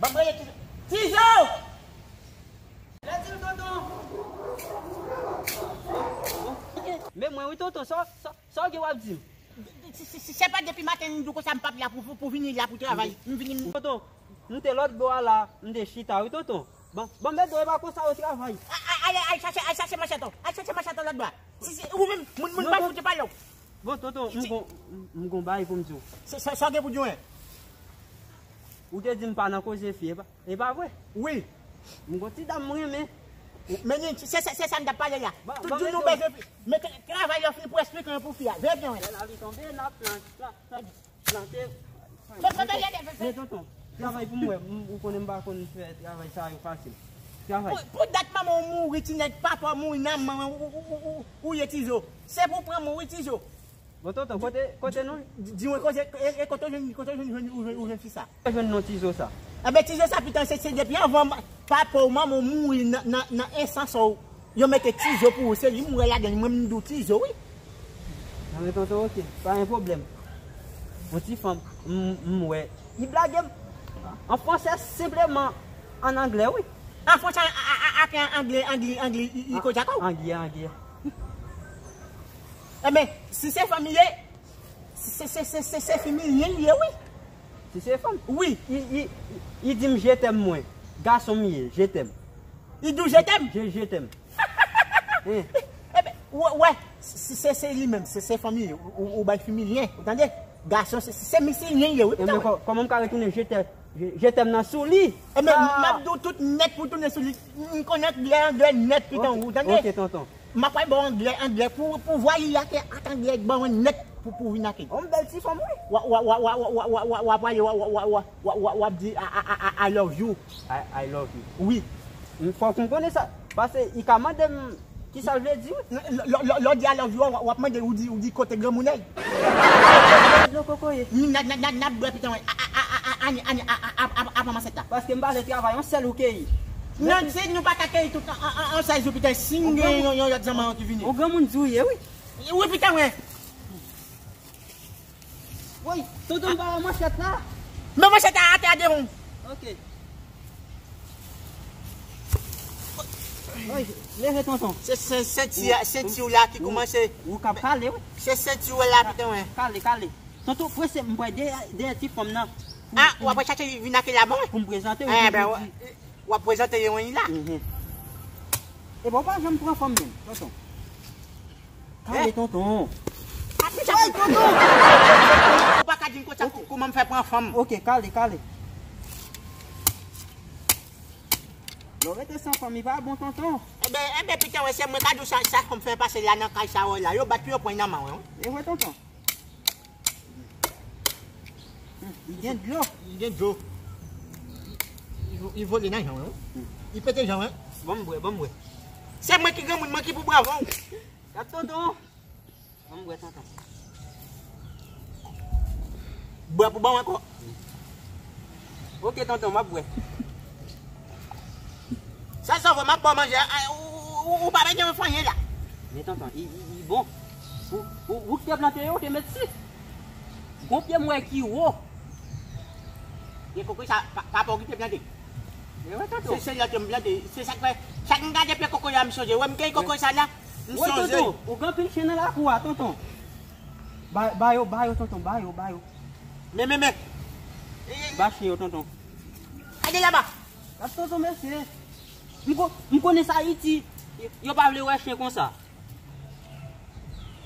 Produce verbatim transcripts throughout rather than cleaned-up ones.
Ban m rele Tizo. Tizo! Lè di l, tonton. Men mwen wi, tonton, sa, sa, sa w gen w ap di m? Se, se, se, se pa depi maten m di w konsa m p ap la pou, pou, pou vini la pou travay. M vini, m Tonton, nou te lòt bò a la, m te chita wi, tonton. Bon, bon, men do e pa konsa yo travay. A, a, ale, al chache, al chache manchèt ou. Al chache manchèt ou lòt bò a. Si, si, ou menm, moun, moun pa fout pale w. Bon, tonton, m gon, m gon bagay pou m di w. Sa, sa, sa w gen pou di w, en? Ou te di m pa nan koze fi, e pa, e pa vre? Wi. M gon ti dam m renmen. Men se, se, se sa m t ap pale la. Tout jou nou bezwen fi. Men tra-, travay yo fini pou eksplike yon pou fi a. Veye byen, wi. Lè lavi tonbe, n ap plan, plan, plan, plante. Fè, fè, fè, fè, fè. Men tonton, travay pou m wè, m, ou konnen m pa konn fè travay sa yo fasil. Travay. Pou, pou dat manman w mouri, ti nèg papa w mouri nan men w, ou, ou, ou, ou, ou ye Tizo. Se pou pran mwen wi, Tizo. Bon, tonton, kote, kote nou? Di, di mwen kote, e, e kote w jwenn, kote w jwenn, jwenn, ou jwenn, ou jwenn fi sa? Kote w jwenn non Tizo sa? Enben, Tizo sa, pitan, se, se depi anvan papa w, manman w mouri nan, nan, nan ensanso w, yo mete Tizo pou ou, se li m wè ladan l, mwen m di w Tizo, wi. Nan men tonton, oke, pa gen pwoblèm. Yon ti fanm, m, m wè, li blage m. An fransè, senpleman, an anglè, wi. An fransè, a, a, a, a, an anglè, anglè, anglè, i, i koz ak ou? Anglè, anglè. Enben, si se fanm li ye, se, se, se, se, se fi milyen li ye, wi. Si se fanm? Wi. Li, li, li di m je t'aime mwen. Gason m ye, je t'aime. Li di w je t'aime? Je, je t'aime. Enben, wè, wè, se, se, se li menm, se, se fanm li ye. Ou, ou, ou bay fi milyen, ou tande? Gason, se, se, se milyen li ye, wi. Enben, kò-, kòman m ka retounen je t'aime? Je, je t'aime nan sou li. Enben, m ap di w tout nèt pou tounen sou li. M konnen anglè, anglè nèt, pitan, ou tande? Ok, tonton. M ap pral ba w anglè, anglè pou, pou vwa li a te ak anglè ban mwen nèt pou, pou vin ak li. On bèl ti fanm, wi. W a, w a, w ap pale, w a, w a, w a, w a, w ap di, I, I, I, I, I love you. I, I love you. Wi. M, fòk m konnen sa. Paske li ka mande m kisa l vle di, wi. Lè, lè, lè, lè w di I love you, w, w ap mande, ou di, ou di kote granmoun an ye. Dlo kokoye. N, n, n, n, n ap bwè pitan, wi. A, a, a, a, a, ani, ani, a, a, a, a, a, a, manman sèt la. Paske m pa vle travay, yon sèl ou keyi. Non, se nou pa ka keyi tout an, an, an, an sèl jou, pitan, si n gen yon, yon lòt zanmann ki vini. Yon granmoun di w ye, wi. Wi, pitan, wi. Woy, tonton, m pa wè manchèt la. Men manchèt la atè a devan w. Ok. Woy, leve, tonton. Se, se senti a, senti w la ki koumanse. Ou, ou ka pale, wi. Se senti w la, pitan, wi. Kale, kale. Tonton, prese, m pral dèyè, dèyè ti fanm nan. A, w ap chache vin ak li la, bon? Pou m prezante w. Enben, w ap prezante yo, wi, la. Mhm. Epa, w pa janm pran fanm menm, tonton. Kale, tonton. Ay, tonton! Ou pa ka di m konsa, kouman m fè pran fanm? Ok, kale, kale. Lè w rete san fanm, li pa bon, tonton. Enben, enben, pitan, wè, se mwen ka di w sa, sa fanm fè pase la nan kay sa, wè, la. Yo bat pou yo pran nan men w, wi. E vre, tonton. Li gen dlo. Li gen dlo. Li, li, li vole nan jan, wi. Li pete jan, wi. Ban m bwè, ban m bwè. Se mwen ki granmoun, mwen ki pou bwè avan w. Gad tonton. Ban m bwè, tonton. Bwè pou ban w ankò. Ok, tonton, m ap wè. Sèl sa w vle, m ap ba w manje. A, ou, ou, ou pa bezwen fè anyen la. Men tonton, i, i, i bon. Ou, ou, ou ki te plante yo, ou te met si. Gon pye m wè ki wo. Pye kokoye sa, pa, papa w ki te plante. E wi, tonton. Se, se lè ke m plante. Se sa k fè, chak m gade pye kokoye a, m sonje. Wè m gen kokoye sa la, m sonje. Wi, tonton, ou gen anpil chen nan lakou a, tonton. Ba, ba yo, ba yo, tonton, ba yo, ba yo. Men, men, men. Ba chen yo, tonton. Gade laba. Gad tonton mesye. M ko-, m konnen sa Ayiti. Yo pa vle wè chen konsa.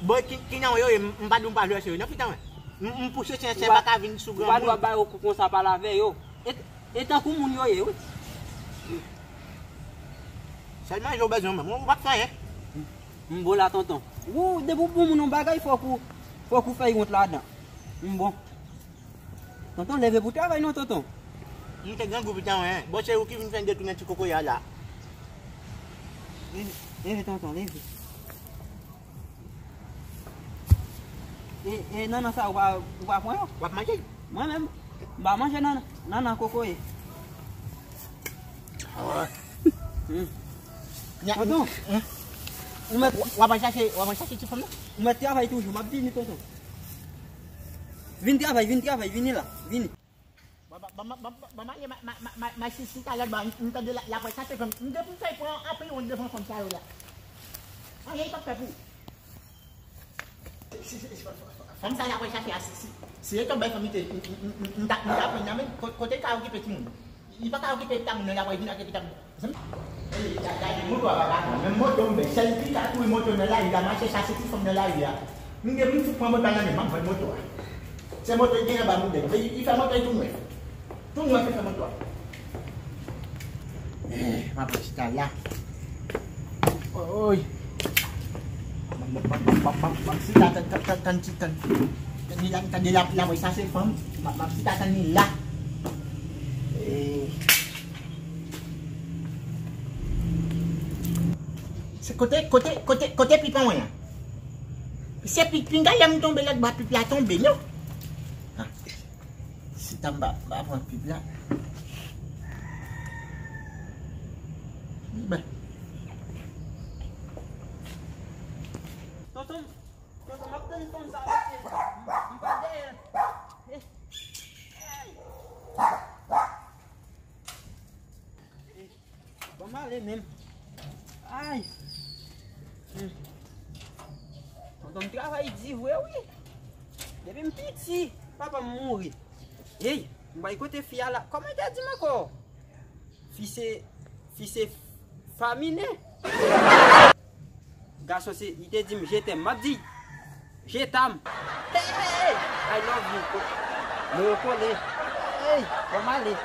Bon, ki, ki nan yo ye, m, m pa di w m pa vle wè chen yo. Non, pitan, m, m pouse chen, chen pa ka vin sou granmoun. Ou pa dwe ba yo kou konsa, pale avè yo. E, e tankou moun yo ye, wi. Sèlman yo bezwen w menm. Ou pa fè anyen. M bon la, tonton. Ou, depi w bon moun yon bagay, fòk ou, fòk ou fè yon ladan. M bon. Tonton, leve pou travay non, tonton. M te grangou pitan, wi. Bon, se ou ki vin fè m detounen ti kokoye a la. Leve, leve, tonton, leve. E, e, nannan sa, ou pa, ou pa pran yo? W ap manje? Mwen menm, m pa manje nannan, nannan kokoye. Ah. Hmm. Tonton, hmm? Ou mèt, w ap al chache, w ap al chache ti fanm nan? Ou mèt travay toujou, m ap vini, tonton. Vin travay, vin travay, vini la, vini. Ba, ba, ba, ba, ba, ba, ma, ma, ma, ma, ma, ma, si, si, talè, ba, m, m tande la, l ap al chache fanm. M te pou fè pran anpil wont devan fanm sa yo la. Anyen li p ap fè pou ou. Si, si, si, fanm sa l ap al chache a, si, si, si e t yon bèl fanm li te, m, m, m, m, m ta, m ta pran nan men, ko-, kote l ka okipe timoun? Li pa ka okipe timoun nan, l ap al vin ak epi timoun. Ey, gade moto a, papa. Menm moto m, men sèl ki ka kouri moto nan lari a, mache chache ti fanm nan lari a. M gen moun fout pran moto a nan men, m ap vann moto a. Se moto li gen anba moudèl. Li, li fè moto li tou nwè. Tou nwè li fè moto a. Eh, m ap chita la. Oy. M ap, m ap, m ap, m ap, m ap chita, tann, tann, tann, tann, tann, tann. Tann li la, tann li la, la, mwen chache fanm. M ap, m ap chita tann li la. Eh. Se kote, kote, kote, kote pip an mwen an? Se pip, pinga lè m tonbe lòt bò, pip la tonbe, non? Ah. Si ta m pa, pa pran pip la. Ben. Tonton, tonton, m ap tann fanm sa, mesye. M, m pa dèyè. Eh. Eh. Ban m ale menm. Ay. Hmm. Tonton m travay di vre wi. Depi m piti, papa m mouri. Ey, m bay kote fi a la. Kòman te di m ankò? Fi se, fi se famine. Gason se, li te di m, "Je t'aime." M ap di, "Je t'aime." Hey, hey, hey, I love you. Mwen yo kole. Hey, bon, m ale.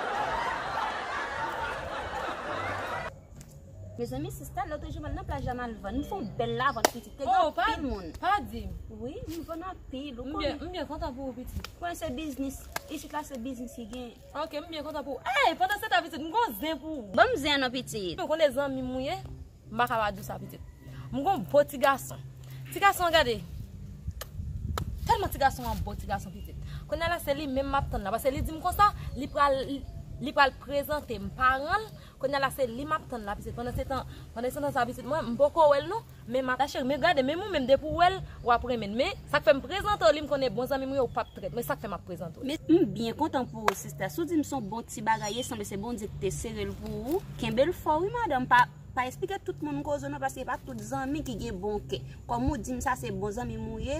Mezanmi, sista, lòt jou m al nan plaj la, m al vann. M fè yon bèl lavant, pitit. Te gen anpil moun. Oh, pa, pa di m. Wi, m vann anpil, ou konnen. M byen, m byen kontan pou ou, pitit. Konnen se biznis. Isit la, se biznis ki gen. Ok, m byen kontan pou ou. Ey, pandan se tan, pitit, m gon zen pou ou. Ban m zen an non, pitit. Ou konnen zanmi m ou ye? M pa ka pa di w sa, pitit. M gon bo ti gason. Ti gason an, gade. Tèlman ti gason an bo ti gason, pitit. Kounye a la, se li menm m ap tann la. Paske li di m konsa, li pral, li, li pral prezante m paran l. Kounye a la, se li m ap tann la, pitit. Pandan se tan, pandan se tan sa, pitit, mwen, m poko wè l non. Men m ap, la cheri, men gade, menm ou menm, depi w wè l, w ap renmen l. Men sa k fè m prezante w li, m konnen bon zanmi m ou ye, ou p ap trèt. Men sa k fè m ap prezante w li. Men m byen kontan pou ou, sista. Si w di m se yon bon ti bagay ye, sanble se Bondye ki te sere l pou ou. Kenbe l fò wi, madanm. Pa, pa esplike tout moun koze w non, paske pa tout zanmi ki gen bon kè. Kòm ou di m sa, se bon zanmi m ou ye,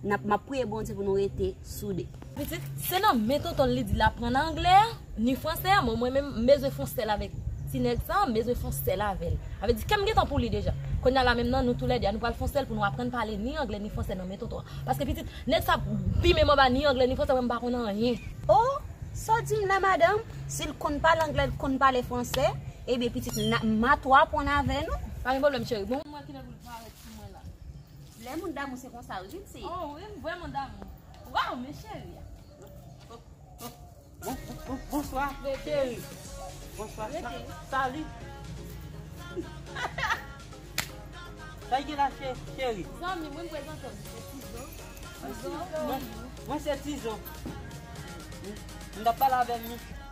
n ap, m ap priye Bondye pou nou rete soude. Pitit, se nan men tonton l li di l aprann anglè a, ni fransè a, bon, mwen menm, m bezwen fè yon sèl avèk ti nèg sa, m bezwen fè yon sèl avè l. Sa vle di, kè m gentan pou li deja. Kounye a la menm nan, nou toulède a, nou pral fè yon sèl pou nou aprann pale ni anglè, ni fransè nan men tonton an. Paske pitit, nèg sa pi menm anba ni anglè, ni fransè, mwen m pa konn anyen. Oh, sa w di m la, madanm? Si l konn pale anglè, l konn pale fransè, ebyen, pitit, n a, m a tou aprann avè nou. Pa gen pwoblèm, cheri. Bon, mwen kilè pou l parèt sou mwen la. Lè moun damou se konsa wi pitit. Oh, wi, m vrèman damou. Waw, men cheri a. Bon, bon, bon, bonswa, cheri. Bonswa. Sa-, salut. Sa ki gen la, che-, cheri? Zanmi, mwen prezante w, se Tizo. Tizo. Mwen, mwen se Tizo. M, m t ap pale avè Mich-,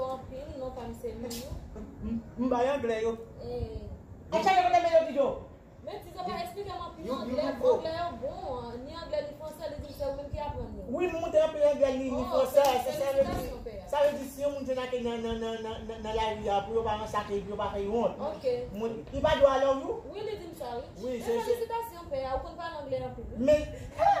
Tizo anpil, non pa m se Miyou. M bay anglè yo. Eh. Acha yo kote Melody yo. Men Tizo pa eksplike m anpil anglè, anglè yo bon, ni anglè ni fransè, li di m se ou menm ki aprann yo. Wi, m moute anpil anglè ni, ni fransè, se sa vle di. Sa vle di si yon moun jwenn ak nan, nan, nan, nan, nan, nan lari a, pou yo pa mansakre, pou yo pa fè yon wont. Ok. Moun, li pa di I love you? Wi, li di m sa, wi. Wi, men se, se felisitasyon, pè a, ou konn pale anglè anpil, wi. Men,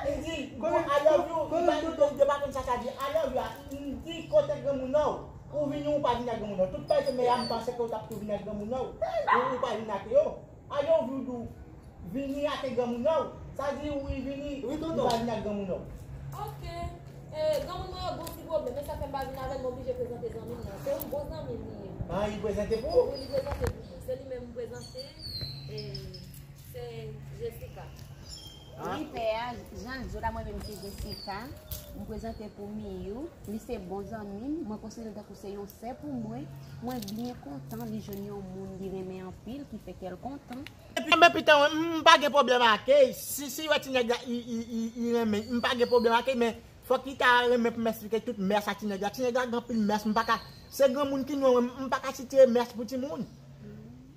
li di, bon, I love you, li pa di, yo pa konn sa sa di, I love you, a, li di, kote granmoun nan, ou vini, ou pa vini ak granmoun nan. Tout bagay se mè a, m panse ke ou t ap tou vini ak granmoun nan, ou, ou pa vini ak yo. I love you, Dou. Vini ak granmoun nan. Sa di wi, vini. Wi, tonton. Li pa vini ak granmoun nan. Ok. Eh, granmoun mwen yo gon ti pwoblèm. E sa fè m pa vin avè l, m oblije prezante zanmi m nan. Se yon bon zanmi m li ye. Ah, li prezante pou ou? Wi, li prezante pou mwen. Se li menm m prezante. Eh, se Jessica. Ah. Wi, pè a, jan l di w la, mwen menm se Jessica. M prezante pou Miyou. Li se bon zanmi m. Mwen konsidere l tankou se yon sè pou mwen. Mwen byen kontan li jwenn yon moun li renmen anpil, ki fè kè l kontan. Epi, men pita, m pa gen pwoblèm ak li. Si, si wè ti nèg la, i, i, i, i renmen, m pa gen pwoblèm ak li, men fòk li ta renmen pou m eksplike tout mès a ti nèg la. Ti nèg la gen anpil mès, m pa ka, se granmoun ki nou, m pa ka sitire mès pou timoun.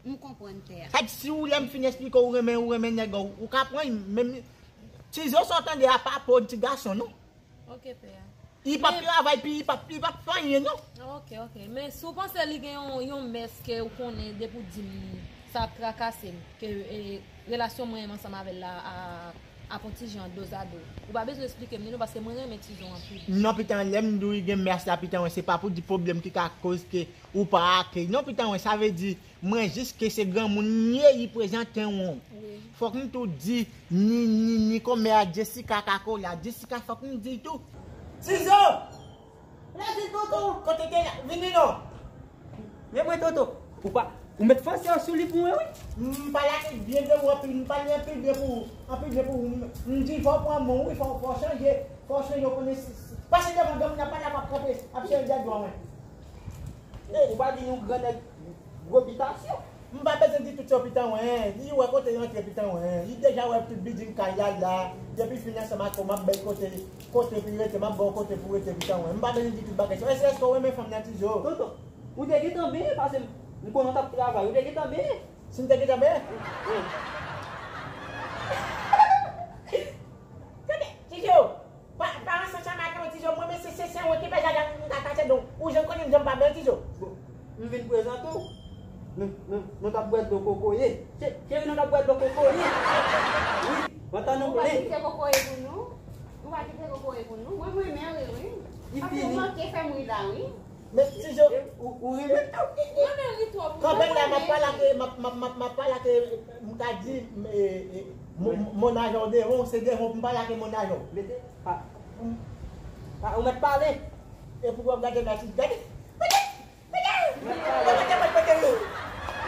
M konprann, pè a. Sa di, si ou lè m fin eksplike w, ou renmen, ou renmen nèg, ou, ou ka pran, menm, Tizo sa w tande a pa pou ti gason, non. Ok, pè a. Li p ap travay, pi li p ap, li p ap fè anyen, non. Ok, ok. Men si w panse li gen yon, yon mès ke ou konnen depi w di m sa ap trakase m, ke, eh, relasyon mwen menm ansanm avè l la a, ap yon ti jan dozado. Ou pa bezwen eksplike m li non, paske mwen renmen Tizo anpil. Non, pita, lè m di w li gen mès la, pita, se pa pou di pwoblèm ki ka koz ke ou pa ak li. Non, pita, sa vle di, mwen jis ke se granmoun li ye, li prezante w. Wi. Fòk m tou di, ni, ni, ni kòmè a Jessica Kakola. Jessica, fòk m di tou. Tizo! Leve, Toto. Kote te la? Vini non. Men mwen, Toto. Ou pa, ou met fòse sou li pou mwen, wi. M pale ak byen de ou anpil, m pale anpil byen pou ou, anpil byen pou ou. M, m di fò w pran mon, wi, fò, fò w chanje, fò w chanje, w konnen si, si, pase devan granmoun nan, pa la p ap kanpe, ap chanje dèyè dwa mwen. Ey, ou pa di yon gran nèg gwo bitasyon. M pa bezwen di tout sa pitan wen. Li wè kote l antre pitan wen. Li deja wè tout bilding kay la la. Depi fin ansanm ak ou, m ap bay kote, kote pou rete, m ap ba w kote pou rete pitan wen. M pa bezwen di tout bagay sa. Èske, èske w renmen fanm nan, Tizo? Tonton, ou te gentan benyen, paske m, m konnen w t ap travay. Ou te gentan benyen. Si m te gentan benyen? Wi. Tande, Tizo. Pa, pa ranse ansanm ak mwen, Tizo. Mwen, men se, se, se ou ki fè jaja m ka kache don. Ou jan konnen m janm pa bèl, Tizo. Bon, m vin prezante w. Nou, nou, nou t ap bwè dlo kokoye. Che-, cheri, nou t ap bwè dlo kokoye. Wi, pantan nou plen. Ou pa kite kokoye pou nou? Ou pa kite kokoye pou nou? Mwen, mwen renmen ri, wi. Li fini. Paske ou manke fè m ri la, wi. Men, Tizo. Ou, ou renmen tou. Mwen, mwen ri twòp. Kanpe la, m ap pale ak, m ap, m ap, m ap, m ap pale ak, m ka di, e, e, mon, mon ajan devan, se devan pou m pale ak mon ajan. Mete. Pa, pa, ou mèt pale. E pou w ap gade la, ti, gade. Mete, mete, mete, mete, mete.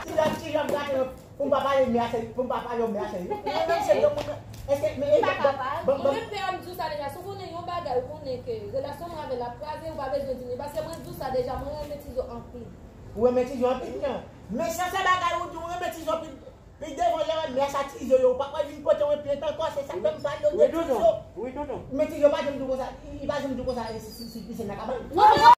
Ti jan, ti jan gade pou m pa pale mè a seri, pou m pa pale mè a seri. Mwen menm se yon moun, èske, men, e, bon, bon, bon. Mwen menm pè a m di w sa deja, si w konnen yon bagay, ou konnen ke relasyon mwen avè l ap kraze, ou pa bezwen di m li, paske mwen di w sa deja, mwen renmen Tizo anpil. Ou renmen Tizo anpil, non? Men sa se bagay ou di, ou renmen Tizo anpil. Pi devan lè w wè mè a sa Tizo yo, ou pa pral vin pote yon plent ankò, se sa k fè m pale w de Tizo. Wi, tonton. Wi, tonton. Men Tizo pa janm di w konsa, li, li pa janm di w konsa, e, si, si, si, si, se nan kabann. Non, non,